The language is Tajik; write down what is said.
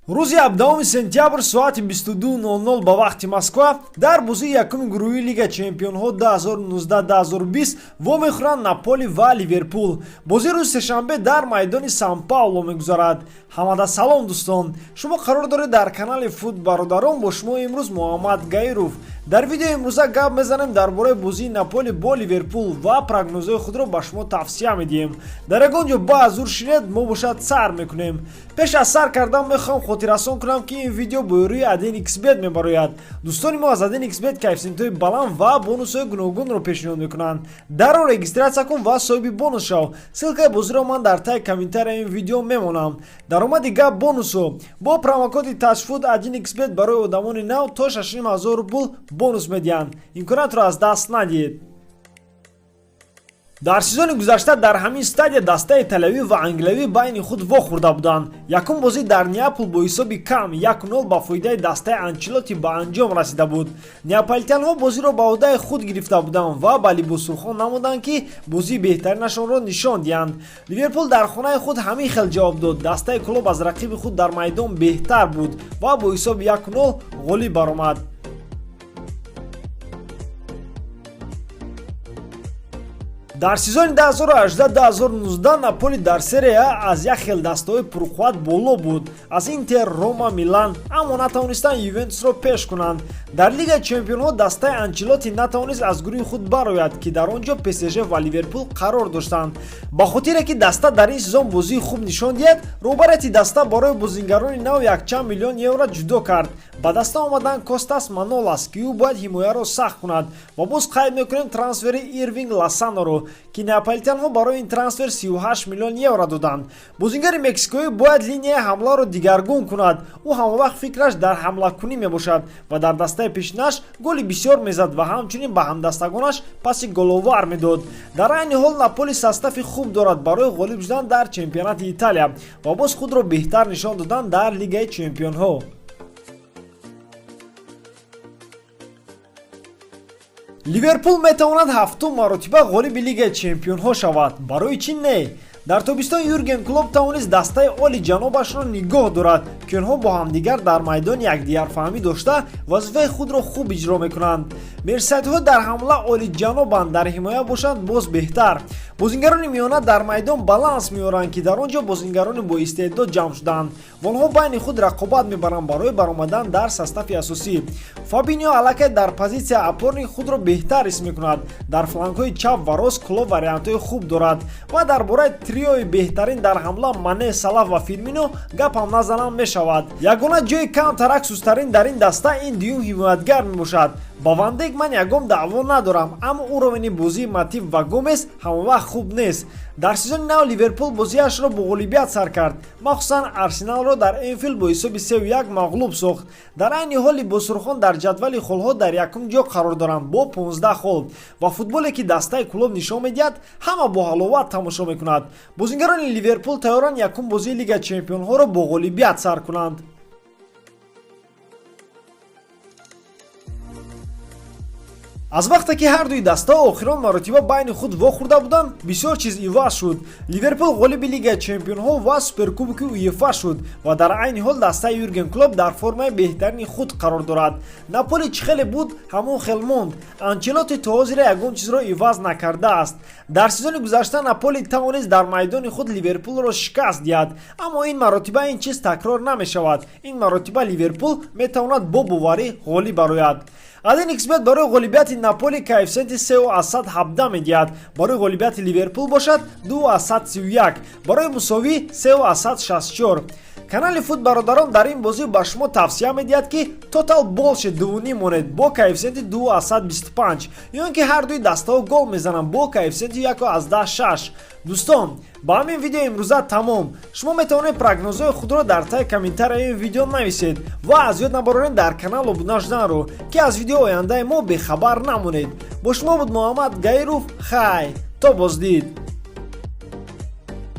Рӯзи 17 сентябр соати 22:00 ба вақти Москва дар бозии якуми гурӯҳии Лига чемпионҳо 2019-2020 вомехӯранд Наполи ва Ливерпул. Бозӣ рӯзи сешанбе дар майдони Сан Пауло мегузарад. Ҳамада салом, дӯстон! Шумо қарор доред дар канали Фут Бародарон, бо шумо имрӯз Муҳаммад Гаиров. Дар видеои имрӯза гап мезанем дар бораи бозии Наполи бо Ливерпул ва прогнозҳои худро ба шумо тавсия медиҳем. Дар ягон ҷо ба зур шинед, мо бошад сар мекунем. Пеш аз сар кардан мехоҳам хотиррасон кунам, ки ин видео бо ёрии 1xBet мебарояд. Дӯстони мо аз 1xBet коэффисиентҳои баланд ва бонусҳои гуногунро пешниҳод мекунанд. Дарро регистрация кун ва соҳиби бонус шав. Ссылкаи бозиро ман дар таи комментарияи ин видео мемонам. Даромади гап бонусо: бо промокоди тачфуд 1xBet барои одамони нав то 6500 рубл бонус медиҳанд. Имкониятро аз даст надиҳед. Дар сезони гузашта дар ҳамин стадия дастаи италиявӣ ва англиявӣ байни худ вохӯрда буданд. Якум бозӣ дар Неапол бо ҳисоби кам 1-0 ба фоидаи дастаи Анчелоти ба анҷом расида буд. Неаполитянҳо бозиро ба ӯҳдаи худ гирифта буданд ва ба либосурхон намуданд, ки бозии беҳтаринашонро нишон диҳанд. Ливерпул дар хонаи худ ҳамин хел ҷавоб дод. Дастаи Клоп аз рақиби худ дар майдон беҳтар буд ва бо ҳисоби 1-0 ғолиб баромад. Дар сезони 2018-2019 Наполи дар Серия А аз як хел дастаҳои пурқувват боло буд: аз Интер, Рома, Милан, аммо натавонистанд Ювентусро пеш кунанд. Дар Лигаи чемпионҳо дастаи Анчелоти натавонист аз гурӯҳи худ барояд, ки дар он ҷо ПСЖ ва Ливерпул қарор доштанд. Ба хотире ки даста дар ин сезон бозии хуб нишон диҳад, роҳбарияти даста барои бозингарони нав якчанд миллион евро ҷудо кард. Ба даста омаданд Костас Манолас, ки ӯ бояд ҳимояро сахт кунад, ва боз қайд мекунем трансфери Ирвинг Лосаноро, ки неаполитянҳо барои ин трансфер 38 миллион евро доданд. Бозингари мексикоӣ бояд линияи ҳамларо дигаргун кунад. Ӯ ҳамавақт фикраш дар ҳамлакунӣ мебошад ва дар дастаи пешинаш голи бисёр мезад ва ҳамчунин ба ҳамдастагонаш паси головар медод. Дар айни ҳол Наполи состави хуб дорад барои ғолиб шудан дар чемпионати Италия ва боз худро беҳтар нишон додан дар Лигаи чемпионҳо. Ливерпул метавонад ҳафтум маротиба ғолиби Лигаи чемпионҳо шавад. Барои чӣ не? Дар тобистон Юрген Клоп тавонист дастаи оли ҷанобашро нигоҳ дорад, ки онҳо бо ҳамдигар дар майдон якдигарфаҳмӣ дошта, вазифаи худро хуб иҷро мекунанд. Мерсайдҳо дар ҳамла олиҷанобанд, дар ҳимоя бошанд боз беҳтар. Бозингарони миёна дар майдон баланс меоранд, ки дар он ҷо бозингарони боистеъдод ҷамъ шудаанд ва онҳо байни худ рақобат мебаранд барои баромадан дар состави асосӣ. Фабинио аллакай дар позитсия опорник худро беҳтар ҳис мекунад. Дар флангҳои чап ва рост Клоп вариантҳои хуб дорад ва дар бораи триои беҳтарин дар ҳамла, Мане, Салаҳ ва Фирмино, гапам назанам мешавад. Ягона ҷои камтарак сустарин дар ин даста ин дуюм ҳимоятгар мебошад. Ба Ван Дейк ман ягон даъво надорам, аммо уровени бозии Матип ва Гомес ҳамавақт хуб нест. Дар сезони нав Ливерпул бозиашро бо ғолибият сар кард, махсусан Арсеналро дар Энфилд бо ҳисоби 3-1 мағлуб сохт. Дар айни ҳол либосурхон дар ҷадвали холҳо дар якум ҷо қарор доранд бо 15 хол ва футболе, ки дастаи Клоп нишон медиҳад, ҳама бо ҳаловат тамошо мекунад. Бозингарони Ливерпул тайёранд якум бозии Лигаи чемпионҳоро бо ғолибият сар кунанд. Аз вақте ки ҳардуи дастаҳо охирон маротиба байни худ вохӯрда буданд, бисёр чиз иваз шуд. Ливерпул ғолиби Лигаи чемпионҳо ва Суперкубоки УЕФА шуд ва дар айни ҳол дастаи Юрген Клоп дар формаи беҳтарини худ қарор дорад. Наполи чӣ хеле буд, ҳамон хел монд. Анчелоти то ҳозира ягон чизро иваз накардааст. Дар сезони гузашта Наполи тавонист дар майдони худ Ливерпулро шикаст диҳад, аммо ин маротиба ин чиз такрор намешавад. Ин маротиба Ливерпул метавонад бо боварӣ ғолиб барояд. 1xBet барои ғолибияти Наполи коэффисиенти 3,17 медиҳад, барои ғолибияти Ливерпул бошад 2,31, барои мусовӣ 3,64. Канали Фут Бародарон дар ин бозӣ ба шумо тавсия медиҳад, ки тотал больше 2,5 монед бо коэффисиенти 2,25 ё ин ки ҳардуи дастаҳо гол мезананд бо коэффисиенти 1,6. Дӯстон, ба ҳамин видео имрӯза тамом. Шумо метавонед прогнозҳои худро дар таи комментарияи ин видео нависед ва аз ёд набароред дар канал обуна шуданро, ки аз видеои ояндаи мо бехабар намонед. Бо шумо буд Муҳаммад Гаиров. Хай, то боздид.